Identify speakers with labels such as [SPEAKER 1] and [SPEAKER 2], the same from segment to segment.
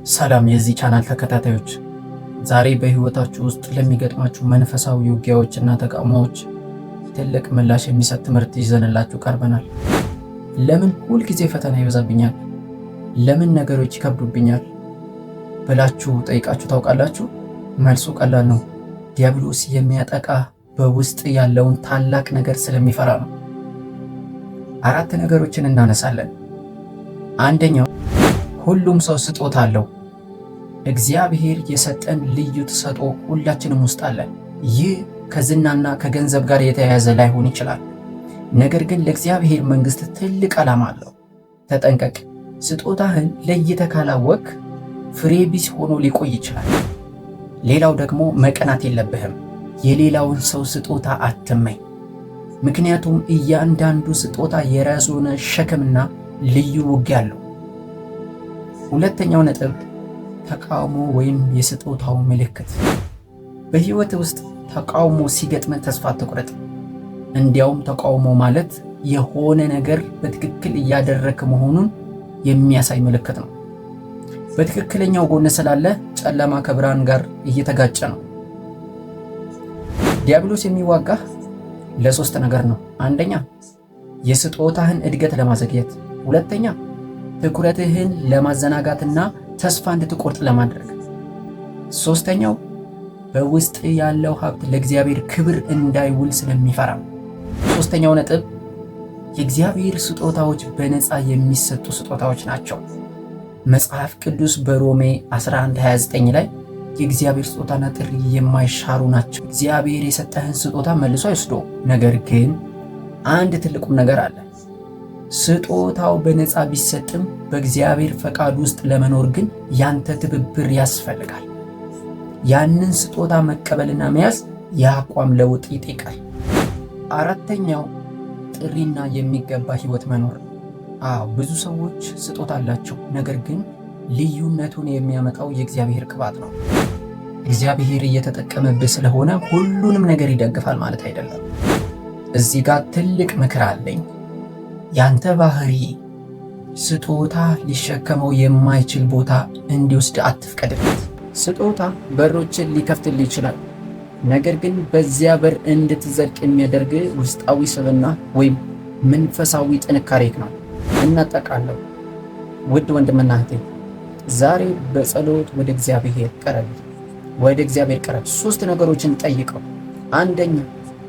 [SPEAKER 1] ሰላም የዚህ ቻናል ተከታታዮች፣ ዛሬ በሕይወታችሁ ውስጥ ለሚገጥማችሁ መንፈሳዊ ውጊያዎችና ተቃውሞዎች ትልቅ ምላሽ የሚሰጥ ትምህርት ይዘንላችሁ ቀርበናል። ለምን ሁል ጊዜ ፈተና ይበዛብኛል? ለምን ነገሮች ይከብዱብኛል? ብላችሁ ጠይቃችሁ ታውቃላችሁ? መልሱ ቀላል ነው። ዲያብሎስ የሚያጠቃ በውስጥ ያለውን ታላቅ ነገር ስለሚፈራ ነው። አራት ነገሮችን እናነሳለን። አንደኛው፣ ሁሉም ሰው ስጦታ አለው። እግዚአብሔር የሰጠን ልዩ ተሰጥኦ ሁላችንም ውስጥ አለ። ይህ ከዝናና ከገንዘብ ጋር የተያያዘ ላይሆን ይችላል። ነገር ግን ለእግዚአብሔር መንግሥት ትልቅ ዓላማ አለው። ተጠንቀቅ። ስጦታህን ለይተህ ካላወቅህ ፍሬ ቢስ ሆኖ ሊቆይ ይችላል። ሌላው ደግሞ መቀናት የለብህም። የሌላውን ሰው ስጦታ አትመኝ። ምክንያቱም እያንዳንዱ ስጦታ የራሱ የሆነ ሸክምና ልዩ ውጊያ አለው። ሁለተኛው ነጥብ፣ ተቃውሞ ወይም የስጦታው ምልክት። በሕይወት ውስጥ ተቃውሞ ሲገጥምህ ተስፋ አትቁረጥ። እንዲያውም ተቃውሞ ማለት የሆነ ነገር በትክክል እያደረክ መሆኑን የሚያሳይ ምልክት ነው። በትክክለኛው ጎን ስላለ ጨለማ ከብርሃን ጋር እየተጋጨ ነው። ዲያብሎስ የሚዋጋህ ለሶስት ነገር ነው። አንደኛ፣ የስጦታህን እድገት ለማዘግየት፣ ሁለተኛ፣ ትኩረትህን ለማዘናጋትና ተስፋ እንድትቆርጥ ለማድረግ፣ ሶስተኛው በውስጥ ያለው ሀብት ለእግዚአብሔር ክብር እንዳይውል ስለሚፈራ። ሶስተኛው ነጥብ፣ የእግዚአብሔር ስጦታዎች በነፃ የሚሰጡ ስጦታዎች ናቸው። መጽሐፍ ቅዱስ በሮሜ 11:29 ላይ የእግዚአብሔር ስጦታና ጥሪ የማይሻሩ ናቸው። እግዚአብሔር የሰጠህን ስጦታ መልሶ አይወስደውም። ነገር ግን አንድ ትልቁም ነገር አለ። ስጦታው በነፃ ቢሰጥም በእግዚአብሔር ፈቃድ ውስጥ ለመኖር ግን ያንተ ትብብር ያስፈልጋል። ያንን ስጦታ መቀበልና መያዝ የአቋም ለውጥ ይጠይቃል። አራተኛው፣ ጥሪና የሚገባ ህይወት መኖር። አዎ፣ ብዙ ሰዎች ስጦታ አላቸው፣ ነገር ግን ልዩነቱን የሚያመጣው የእግዚአብሔር ቅባት ነው። እግዚአብሔር እየተጠቀመብህ ስለሆነ ሁሉንም ነገር ይደግፋል ማለት አይደለም። እዚህ ጋር ትልቅ ምክር አለኝ። ያንተ ባህሪ ስጦታ ሊሸከመው የማይችል ቦታ እንዲወስድ አትፍቀድለት። ስጦታ በሮችን ሊከፍትልህ ይችላል። ነገር ግን በዚያ በር እንድትዘልቅ የሚያደርግ ውስጣዊ ስብዕና ወይም መንፈሳዊ ጥንካሬህ ነው። እናጠቃለው። ውድ ወንድምና እህቴ፣ ዛሬ በጸሎት ወደ እግዚአብሔር ቅረብ። ወደ እግዚአብሔር ቅረብ። ሶስት ነገሮችን ጠይቀው። አንደኛ፣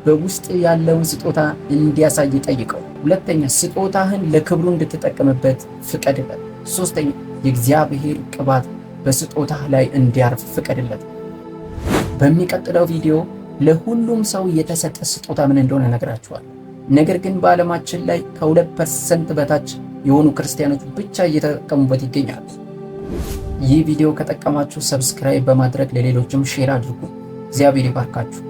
[SPEAKER 1] በውስጥ ያለውን ስጦታ እንዲያሳይ ጠይቀው። ሁለተኛ፣ ስጦታህን ለክብሩ እንድትጠቀምበት ፍቀድለት። ሶስተኛ፣ የእግዚአብሔር ቅባት በስጦታህ ላይ እንዲያርፍ ፍቀድለት። በሚቀጥለው ቪዲዮ ለሁሉም ሰው የተሰጠ ስጦታ ምን እንደሆነ እነግራችኋለሁ። ነገር ግን በዓለማችን ላይ ከ2% በታች የሆኑ ክርስቲያኖች ብቻ እየተጠቀሙበት ይገኛሉ። ይህ ቪዲዮ ከጠቀማችሁ subscribe በማድረግ ለሌሎችም share አድርጉ። እግዚአብሔር ይባርካችሁ።